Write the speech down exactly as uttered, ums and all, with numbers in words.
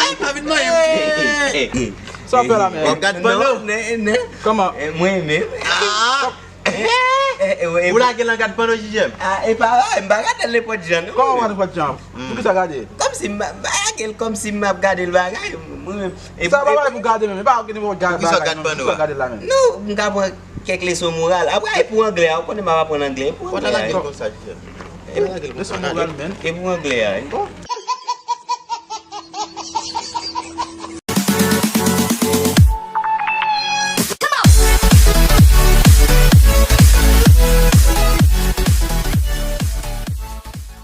Ay, pa vin manyen m. Sa w fè la menm? W ap gad panno? Kòman? Mwen menm. Ou lage l nan gad panno, J J M? Ah, e pa vre, m pa gade l nenpòt jan, non. Kòman w pa nenpòt jan? Poukisa w gade l? Kòmsi m pa gade l, kòmsi m ap gade l bagay, mwen menm. Sa pa bagay pou gade menm, e pa gade nenpòt bagay, non. Poukisa w gade l la menm? Non, m ka pran kèk leson moral. Apre, e pou anglè a, ou konnen m ap aprann anglè, e pou anglè a. Konsa, J J M. E pou anglè a.